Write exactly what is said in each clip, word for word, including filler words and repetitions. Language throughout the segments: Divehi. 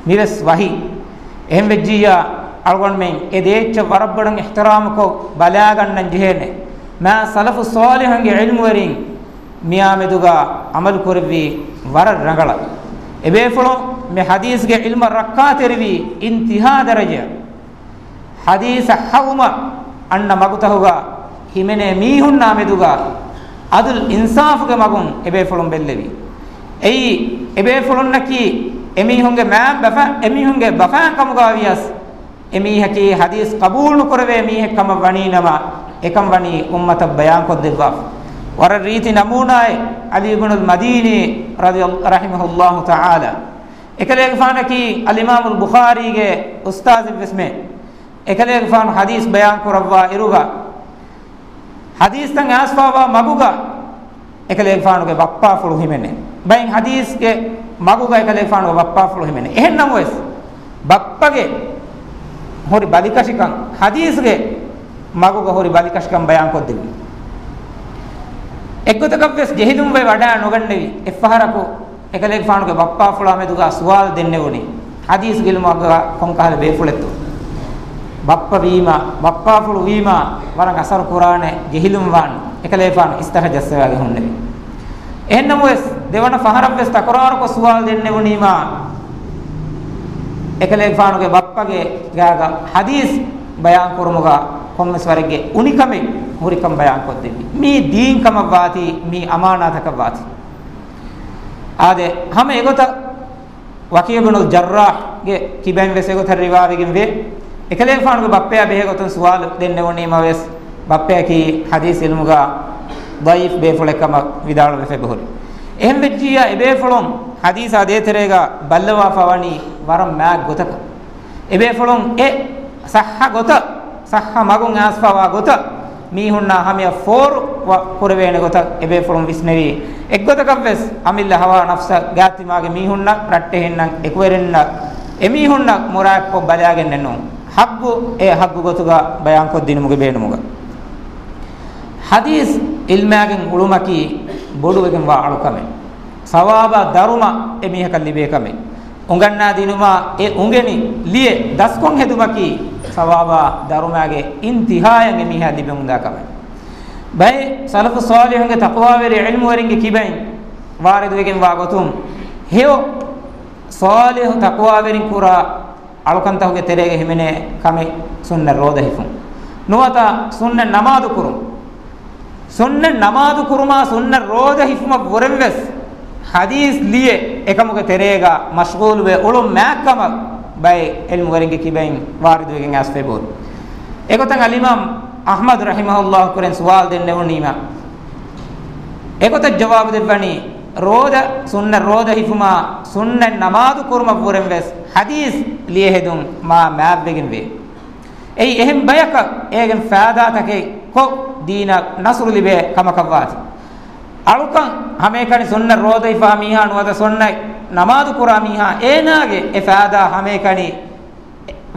މިވެސް ވަހީ. އެހެން ވެއްޖިއްޔާ، އަޅުގަނޑުމެން އެ ދޭއްޗަށް ވަރަށް ބޮޑަށް އިޙްތިރާމުކޮށް ބަލާގަންނަން ޖެހޭނެ. މާ ސަލަފު ޞާލިޙުންގެ ޢިލްމުވެރިން މިއާމެދުގަ ޢަމަލު ކުރެއްވީ ވަރަށް ރަނގަޅަށް. އެބޭފުޅުން މި ޙަދީޘްގެ ޢިލްމަށް ރައްކާތެރިވީ އިންތިހާ ދަރަޖައަށް. ޙަދީޘަށް ހައުމަށް އަންނަ މަގުތަހުގަ ހިމެނޭ މީހުންނާ މެދުގަ ޢަދުލް އިންސާފުގެ މަގުން އެބޭފުޅުން ބެއްލެވި. އެއީ، އެބޭފުޅުންނަކީ އެމީހުންގެ މާތް ބަފަ-، އެމީހުންގެ ބަފައިން ކަމުގަ ވިޔަސް، އެމީހަކީ ޙަދީޘް ޤަބޫލު ނުކުރެވޭ މީހެއް ކަމަށް ވަނީ ނަމަ، އެކަން ވަނީ އުއްމަތަށް ބަޔާންކޮށްދެއްވާފަ. ވަރަށް ރީތި ނަމޫނާއެއް ޢަލީ ބުނުލް މަދީނީ ރަޟިޔަ-، ރަޙިމަހުﷲ ތަޢާލާ. އެކަލޭގެފާނަކީ އަލްއިމާމުލް ބުޚާރީގެ އުސްތާޛެއްވެސްމެ. އެކަލޭގެފާނު ޙަދީޘް ބަޔާން ކުރައްވާ އިރުގަ، ޙަދީޘްތައް އައިސްފާވާ މަގުގަ އެކަލޭގެފާނުގެ ބައްޕާފުޅު ހިމެނޭ. ބައެއް ޙަދީޘްގެ މަގުގަ އެކަލޭގެފާނުގެ ބައްޕާފުޅު ހިމެނޭ. އެހެން ނަމަވެސް، ބައްޕަގެ ހުރި ބަލިކަށިކަން ޙަދީޘްގެ މަގުގަ ހުރި ބަލިކަށިކަން ބަޔާންކޮށްދެއްވި. އެއްގޮތަކަށްވެސް ޖެހިލުންވެ ވަޑައި ނުގަންނެވި. އެއްފަހަރަކު އެކަލޭގެފާނުގެ ބައްޕާފުޅާ މެދުގަ ސުވާލު ދެންނެވުނީ، ޙަދީޘް ޢިލްމުއަށް ކޮންކަހަލަ ބޭފުޅެއްތޯ؟ ބައްޕަ ވީމާ، ބައްޕާފުޅު ވީމާ، ވަރަށް އަސަރު ކުރާނެ ޖެހިލުން ވާން. އެކަލޭގެފާނު އިސްތަށަށް ޖައްސަވާގެން ހުންނެވި. އެހެންނަމަވެސް، ދެވަނަ ފަހަރަށްވެސް ތަކުރާރުކޮށް ސުވާލު ދެންނެވުނީމާ، އެކަލޭގެފާނުގެ ބައްޕަގެ ގާގަ ޙަދީޘް ބަޔާން ކުރުމުގަ ކޮންމެސް ވަރެއްގެ އުނިކަމެއް ހުރިކަން ބަޔާންކޮށްދެއްވި. މީ ދީން ކަމަށް ވާތީ، މީ އަމާނާތަކަށް ވާތީ. އާދެ، ހަމަ އެގޮތަށް ވަކީޢު ބުނުލް ޖައްރާޙްގެ ކިބައިން ވެސް އެގޮތަށް ރިވާވެގެން ވޭ. އެކަލޭގެފާނުގެ ބައްޕަޔާ ބެހޭ ގޮތުން ސުވާލު ދެންނެވުނީމަ ވެސް، ބައްޕަޔަކީ ޙަދީޘް ޢިލްމުގަ ޟަޢީފް ބޭފުޅެއް ކަމަށް ވިދާޅުވެފަ އެބަހުރި. އެހެން ވެއްޖިއްޔާ، އެބޭފުޅުން ޙަދީޘާ ދޭތެރޭގަ ބައްލަވާފަ ވަނީ ވަރަށް މާތް ގޮތަކަށް. އެބޭފުޅުން އެ ޞައްޙަ ގޮތަށް، ޞައްޙަ މަގުން އައިސްފަވާ ގޮތަށް، މީހުންނާ ހަމަޔަށް ފޯރު ވަ-، ކުރެވޭނެ ގޮތަށް އެބޭފުޅުން ވިސްނެވީ. އެއްގޮތަކަށްވެސް އަމިއްލަ ހަވާ ނަފްސަށް ގާތްތިމާގެ މީހުންނަށް، ރައްޓެހިންނަށް، އެކުވެރިންނަށް، އެމީހުންނަށް މުރާއެއްކޮށް ބަލާގެންނެއްނު. ޙައްޤު އެ ޙައްޤު ގޮތުގަ ބަޔާންކޮށްދިނުމުގެ ބޭނުމުގަ. ޙަދީޘް ޢިލްމާގެން އުޅުމަކީ ބޮޑުވެގެންވާ އަޅުކަމެއް. ސަވާބާ ދަރުމަ އެމީހަކަށް ލިބޭ ކަމެއް. އުނގަންނާ ދިނުމާ އެ އުނގެނި ލިޔެ ދަސްކޮށް ހެދުމަކީ ސަވާބާ ދަރުމާގެ އިންތިހާޔަށް އެމީހާ ލިބެމުންދާ ކަމެއް. ބައެއް ސަލަފު ޞާލިޙުންގެ ތަޤްވާވެރި ޢިލްމުވެރިންގެ ކިބައިން ވާރިދުވެގެންވާ ގޮތުން، ހެޔޮ ޞާލިޙު ތަޤްވާވެރިން ކުރާ އަޅުކަންތަކުގެ ތެރޭގަ ހިމެނޭ ކަމެއް ސުންނަތް ރޯދަ ހިފުން. ނުވަތަ ސުންނަތް ނަމާދު ކުރުން. ސުންނަތް ނަމާދު ކުރުމާ ސުންނަތް ރޯދަ ހިފުމަށް ވުރެން ވެސް ޙަދީޘް ލިޔެ އެކަމުގެ ތެރޭގަ މަޝްޣޫލުވެ އުޅުން މާތްކަމަށް ބައެއް ޢިލްމުވެރިންގެ ކިބައިން ވާރިދުވެގެން އައިސްފަ އެބަހުރި. އެގޮތަށް އަލްއިމާމް އަޙްމަދު ރަޙިމަހުﷲ ކުރެން ސުވާލު ދެންނެވުނީމަ، އެގޮތަށް ޖަވާބު ދެއްވަނީ، ރޯދަ، ސުންނަތް ރޯދަ ހިފުމާ ސުންނަތް ނަމާދު ކުރުމަށް ވުރެން ވެސް ޙަދީޘް ލިޔެ ހެދުން މާ މާތްވެގެން ވޭ. އެއީ އެހެން ބަޔަކަށް އޭގެން ފައިދާތަކެއް ކޮށް ދީނަށް ނަޞްރު ލިބޭ ކަމަކަށް ވާތީ. އަޅުކަން ހަމައެކަނި ސުންނަތް ރޯދަ ހިފާ މީހާ ނުވަތަ ސުންނަތް ނަމާދު ކުރާ މީހާ އޭނާގެ އެ ފައިދާ ހަމައެކަނި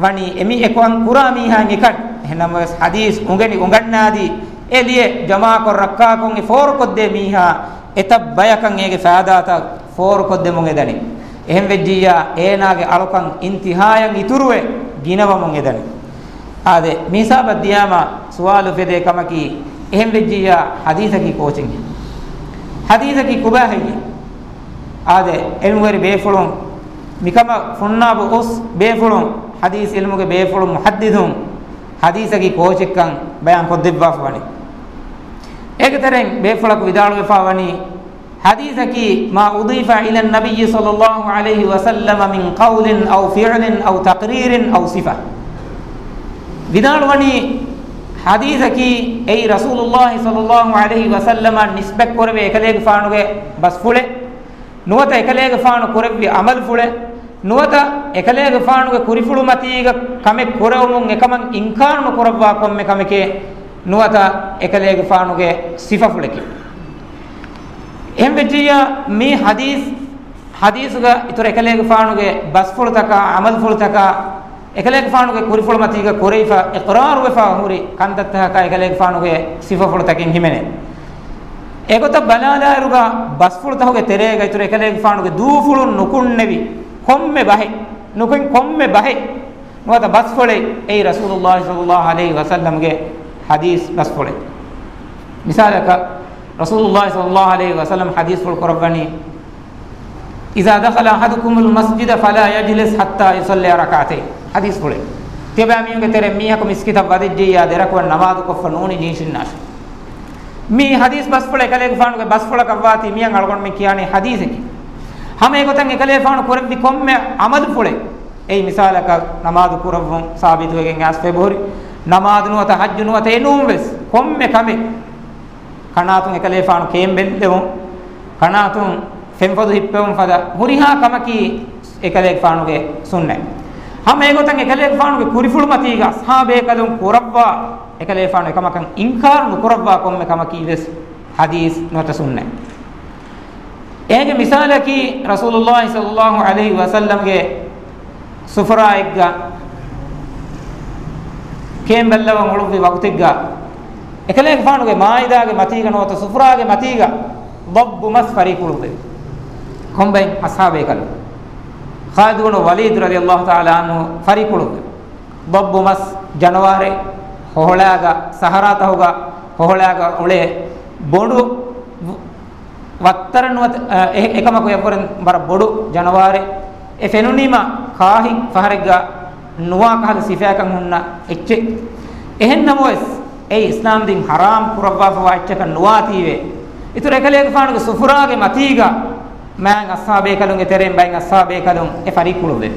ވަނީ އެމީ އެކަން ކުރާ މީހާއިން އެކަން. އެހެންނަމަވެސް ޙަދީޘް އުނގެނި އުނގަންނާދީ އެ ލިޔެ ޖަމާކޮށް ރައްކާކޮށް އެ ފޯރުކޮށްދޭ މީހާ އެތައް ބަޔަކަށް އޭގެ ފައިދާތައް ފޯރުކޮށްދެމުން އެދަނީ. އެހެން ވެއްޖިއްޔާ އޭނާގެ އަޅުކަން އިންތިހާޔަށް އިތުރުވެ ގިނަވަމުން އެދަނީ. އާދެ، މި ހިސާބަށް ދިޔާމަ ސުވާލު ފެދޭ ކަމަކީ، އެހެން ވެއްޖިއްޔާ ޙަދީޘަކީ ކޯޗެއް؟ ޙަދީޘަކީ ކޮބާހެއްޔޭ؟ އާދެ، ޢިލްމުވެރި ބޭފުޅުން މިކަމަށް ފުންނާބު އުސް ބޭފުޅުން، ޙަދީޘް ޢިލްމުގެ ބޭފުޅުން، މުޙައްދިޘުން ޙަދީޘަކީ ކޯޗެއްކަން ބަޔާން ކޮށްދެއްވާފަ ވަނީ. އޭގެ ތެރެއިން ބޭފުޅަކު ވިދާޅުވެފަ ވަނީ، ޙަދީޘަކީ ما أضيف إلى النبي صلى الله عليه وسلم من قول أو فعل أو تقرير أو صفة. ވިދާޅުވަނީ، ޙަދީޘަކީ އެއީ ރަސޫލުﷲ ޞައްލަﷲ ޢަލައިހި ވަސައްލަމަށް ނިސްބަތްކުރެވޭ އެކަލޭގެފާނުގެ ބަސްފުޅެއް، ނުވަތަ އެކަލޭގެފާނު ކުރެއްވި ޢަމަލުފުޅެއް، ނުވަތަ އެކަލޭގެފާނުގެ ކުރިފުޅުމަތީގަ ކަމެއް ކުރެވުމުން އެކަމަށް އިންކާރު ނުކުރައްވާ ކޮންމެ ކަމެކޭ، ނުވަތަ އެކަލޭގެފާނުގެ ސިފަފުޅެކޭ. އެހެން ވެއްޖިއްޔާ މި ޙަދީޘް، ޙަދީޘުގަ އިތުރު އެކަލޭގެފާނުގެ ބަސްފުޅުތަކާ، ޢަމަލުފުޅުތަކާ، އެކަލޭގެފާނުގެ ކުރިފުޅުމަތީގަ ކުރެވިފަ، އިޤްރާރުވެފަ ހުރި ކަންތައްތަކަކާ އެކަލޭގެފާނުގެ ސިފަފުޅުތަކެއް ހިމެނޭ. އެގޮތަށް ބަލާލާއިރުގަ ބަސްފުޅުތަކުގެ ތެރޭގަ އިތުރު އެކަލޭގެފާނުގެ ދޫފުޅުން ނުކުންނެވި ކޮންމެ ބަހެއް ނުކުތް ކޮންމެ ބަހެއް ނުވަތަ ބަސްފުޅެއް އެއީ ރަސޫލުﷲ ޞައްލަﷲ ޢަލައިހި ވަސައްލަމްގެ ޙަދީޘް ބަސްފުޅެއް. މިސާލަކަށް، ރަސޫލުﷲ ޞައްލަﷲ ޢަލައިހި ވަސައްލަމް ޙަދީޘްފުޅު ކުރައްވަނީ، "إذا دخل أحدكم المسجد فلا يجلس حتى يصلي ركعتين." ޙަދީޘްފުޅެއް. ތިޔަބައިމީހުންގެ ތެރެއިން މީހަކު މިސްކިތަށް ވަދެއްޖެއްޔާ، ދެރަކުވަން ނަމާދުކޮށްފަ ނޫނީ ނިންމާށޭ. މި ޙަދީޘް ބަސްފުޅެއް އެކަލޭގެފާނުގެ ބަސްފުޅަކަށްވާތީ މިއަން އަޅުގަނޑުމެން ކިޔާނީ ޙަދީޘެކޭ. ހަމަ އެގޮތަށް އެކަލޭގެފާނު ކުރެއްވި ކޮންމެ ޢަމަލުފުޅެއް، އެއީ މިސާލަކަށް ނަމާދު ކުރައްވުން ސާބިތުވެގެން އައިސްފަ އެބަހުރި، ނަމާދު ނުވަތަ ޙައްޖު ނުވަތަ އެ ނޫން ވެސް ކޮންމެ ކަމެއް، ކަނާތުން އެކަލޭގެފާނު ކޭން ބެއްލެވުން، ކަނާތުން ފެންފޮދު ހިއްޕެވުން ފަދަ ހުރިހާ ކަމަކީ އެކަލޭގެފާނުގެ ސުންނަތް. ހަމަ އެގޮތަށް އެކަލޭގެފާނުގެ ކުރިފުޅުމަތީގަ އަޞްޙާބޭކަލުން ކުރައްވާ، އެކަލޭގެފާނު އެކަމަކަށް އިންކާރު ނުކުރައްވާ ކޮންމެ ކަމަކީ ވެސް ޙަދީޘް ނުވަތަ ސުންނަތް. އޭގެ މިސާލަކީ ރަސޫލުﷲ ޞައްލަﷲ ޢަލައިހި ވަސައްލަމްގެ ސުފުރާއެއްގަ ކޭން ބައްލަވަން އުޅުއްވި ވަގުތެއްގަ، އެކަލޭގެފާނުގެ މާއިދާގެ މަތީގަ ނުވަތަ ސުފުރާގެ މަތީގަ ޟައްބު މަސް ފަރީކުޅުއްވެވި. ކޮންބައި އަޞްޙާބޭކަލުން، ޚާލިދު ބުނު ވަލީދު ރަޟިޔަﷲ ތަޢާލާ ޢަންހު ފަރީކުޅުއްވެވި. ޟައްބު މަސް ޖަނަވާރެއް ހޮހޮޅާގަ، ސަހަރާތަކުގަ ހޮހޮޅާގަ އުޅޭ ބޮޑު ވައްތަރެއް ނުވަތަ، އެ، އެކަމަކު އެއަށްވުރެން ވަރަށް ބޮޑު ޖަނަވާރެއް. އެ ފެނުނީމަ ކާހި ފަހަރެއްގަ ނުވާ ކަހަލަ ސިފައަކަށް ހުންނަ އެއްޗެއް. އެހެން ނަމަވެސް، އެއީ އިސްލާމްދީން ޙަރާމް ކުރައްވާފަވާ އެއްޗަކަށް ނުވާތީވެ، އިތުރު އެކަލޭގެފާނުގެ ސުފުރާގެ މަތީގަ މާތް އަޞްޙާބޭކަލުންގެ ތެރެއިން ބައެއް އަޞްޙާބޭކަލުން އެ ފަރީކުޅުއްވެވި.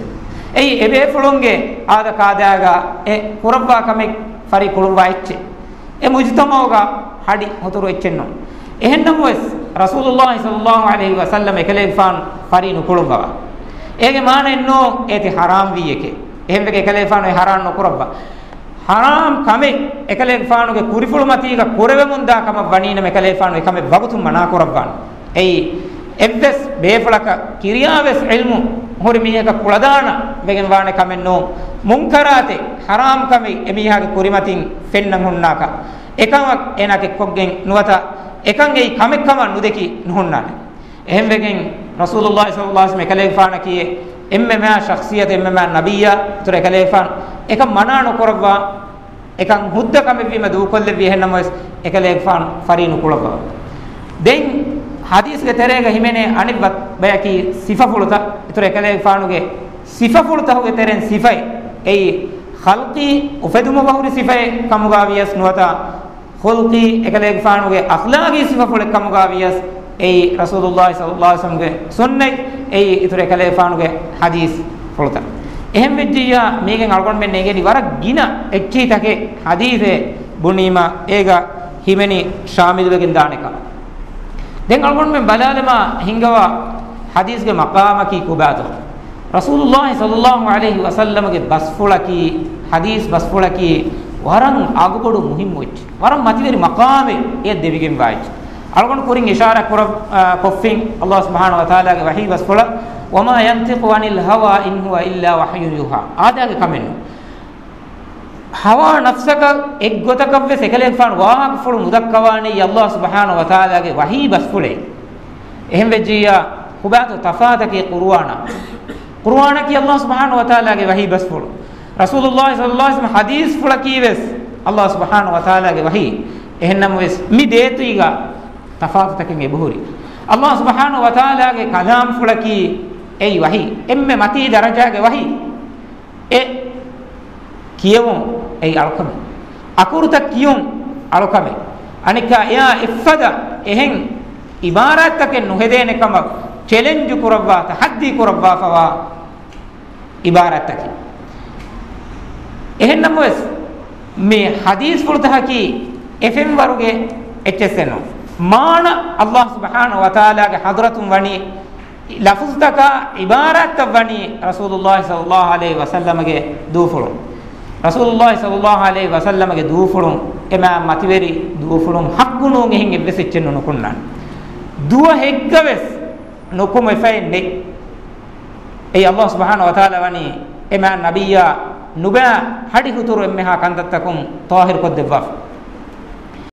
އެއީ އެބޭފުޅުންގެ އާދަ ކާދައިގަ އެ ކުރައްވާ ކަމެއް ފަރީކުޅުއްވާ އެއްޗެއް. އެ މުޖުތަމަޢުގަ ހަޑި ހުތުރު އެއްޗެއް ނޫން. އެހެން ނަމަވެސް، ރަސޫލުﷲ ޞައްލަﷲ ޢަލައިހި ވަސައްލަމް އެކަލޭގެފާނު ފަރީ ނުކުޅުއްވަވާ. އޭގެ މާނައެއް ނޫން އޭތި ޙަރާމް ވީއެކޭ. އެހެންވެގެން އެކަލޭގެފާނު އެ ޙަރާމް ނުކުރައްވާ. ޙަރާމް ކަމެއް އެކަލޭގެފާނުގެ ކުރިފުޅުމަތީގަ ކުރެވެމުންދާ ކަމަށް ވަނީނަމަ، އެކަލޭގެފާނު އެކަމެއް ވަގުތުން މަނާ ކުރައްވާނެ. އެއީ، އެއްވެސް ބޭފުޅަކަށް ކިރިޔާވެސް ޢިލްމު ހުރި މީހަކަށް ކުޅަދާނަ ވެގެން ވާނެ ކަމެއް ނޫން. މުންކަރާތެއް، ޙަރާމް ކަމެއް އެމީހާގެ ކުރިމަތިން ފެންނަން ހުންނާކަށް، އެކަމަށް އޭނާ ކެއްކޮށްގެން ނުވަތަ އެކަން އެއީ ކަމެއް ކަމަށް ނުދެކި ނުހުންނާނެ. އެހެންވެގެން ރަސޫލުﷲ ޞައްލަﷲ ޢަލައިހި ވަސައްލަމް އެކަލޭގެފާނަކީ އެންމެ މާ ޝަޚްޞިއްޔަތެއް، އެންމެ މާ ނަބިއްޔާ، އިތުރު އެކަލޭގެފާނު އެކަން މަނާ ނުކުރައްވާ، އެކަން ހުއްދަ ކަމެއްވީމަ ދޫކޮށްލެއްވި. އެހެން ނަމަވެސް، އެކަލޭގެފާނު ފަރީ ނުކުޅައްވަވާ. ދެން ޙަދީޘްގެ ތެރޭގަ ހިމެނޭ އަނެއް ވަ-، ބަޔަކީ ސިފަފުޅުތައް. އިތުރު އެކަލޭގެފާނުގެ ސިފަފުޅުތަކުގެ ތެރެއިން ސިފައެއް. އެއީ، ޚަލްޤީ، އުފެދުމުގަ ހުރި ސިފައެއް ކަމުގަ ވިޔަސް ނުވަތަ، ޚުލްޤީ، އެކަލޭގެފާނުގެ އަޚްލާގީ ސިފަފުޅެއް ކަމުގަ ވިޔަސް، އެއީ ރަސޫލުﷲ ޞައްލަﷲ ޢަލައިހި ވަސައްލަމްގެ ސުންނަތް، އެއީ އިތުރު އެކަލޭގެފާނުގެ ޙަދީޘްފުޅުތައް. އެހެން ވެއްޖިއްޔާ، މީގެން އަޅުގަނޑުމެން ނޭނގެނީ ވަރަށް ގިނަ އެއްޗިހިތަކެއް ޙަދީޘޭ ބުނީމަ، އޭގަ ހިމެނި ޝާމިލުވެގެން ދާނެ ކަމަށް. ދެން އަޅުގަނޑުމެން ބަލާލަމާ ހިނގަވާ ޙަދީޘްގެ މަޤާމަކީ ކޮބާތޯ؟ ރަސޫލުﷲ ޞައްލަﷲ ޢަލައިހި ވަސައްލަމްގެ ބަސްފުޅަކީ، ޙަދީޘް ބަސްފުޅަކީ ވަރަށް އަގުބޮޑު މުހިއްމު އެއްޗެއް، ވަރަށް މަތިވެރި މަޤާމެއް އެއަށް ދެވިގެންވާ އެއްޗެއް. އަޅުގަނޑު ކުރިން އިޝާރާތް ކުރަ-، އާ، ކޮށްފިން ﷲ ސުބްޙާނަހޫ ވަތަޢާލާގެ ވަޙީ ބަސްފުޅަށް، "وما ينطق عن الهوى إن هو إلا وحي يوحى." އާދައިގެ ކަމެއް ނޫން. ހަވާ ނަފްސަކަށް އެއްގޮތަކަށްވެސް އެކަލޭގެފާނު ވާހަކަފުޅު ނުދައްކަވާނެއީ ﷲ ސުބްޙާނަހޫ ވަތަޢާލާގެ ވަޙީ ބަސްފުޅޭ. އެހެން ވެއްޖިއްޔާ، ކޮބާތޯ ތަފާތަކީ ޤުރުއާނާ؟ ޤުރުއާނަކީ ﷲ ސުބްޙާނަހޫ ވަތަޢާލާގެ ވަޙީ ބަސްފުޅު. ރަސޫލުﷲ ޞައްލަﷲ ޢަލައިހި ވަސައްލަމް ޙަދީޘްފުޅަކީ ވެސް ﷲ ސުބްޙާނަހޫ ވަތަޢާލާގެ ވަޙީ. އެހެންނަމަވެސް، މި ދޭތީގަ ތަފާތުތަކެއް އެބަހުރި. ﷲ ސުބްޙާނަހޫ ވަތަޢާލާގެ ކަލާމްފުޅަކީ އެއީ ވަޙީ. އެންމެ މަތީ ދަރަޖާގެ ވަޙީ. އެ ކިޔެވުން އެއީ އަޅުކަމެއް. އަކުރުތައް ކިޔުން އަޅުކަމެއް. އަނެއްކާ އެއާ އެއްފަދަ އެހެން ޢިބާރާތްތަކެއް ނުހެދޭނެ ކަމަށް ޗެލެންޖު ކުރައްވާ، ތަޙައްދީ ކުރައްވާފަވާ ޢިބާރާތްތަކެއް. އެހެންނަމަވެސް، މި ޙަދީޘްފުޅުތަކަކީ އެ ފެންވަރުގެ އެއްޗެއްސެއް ނޫން. މާނަ ﷲ ސުބްޙާނަހޫ ވަތަޢާލާގެ ޙަޟްރަތުން ވަނީ ލަފުޒުތަކާ ޢިބާރާތްތައް ވަނީ ރަސޫލުﷲ ޞައްލަﷲ ޢަލައިހި ވަސައްލަމަގެ ދޫފުޅުން. ރަސޫލުﷲ ޞައްލަﷲ ޢަލައިހި ވަސައްލަމަގެ ދޫފުޅުން އެމާ މަތިވެރި ދޫފުޅުން ޙައްޤު ނޫން އެހެން އެއްވެސް އެއްޗެއް ނުނުކުންނާނެ. ދުވަހެއްގަވެސް ނުކުމެފައެއް ނެތް. އެއީ ﷲ ސުބްޙާނަހޫ ވަތަޢާލާ ވަނީ އެމާ ނަބިއްޔާ ނުބައި ހަޑި ހުތުރު އެންމެހާ ކަންތައްތަކުން ޠާހިރު ކޮށްދެއްވާފަ.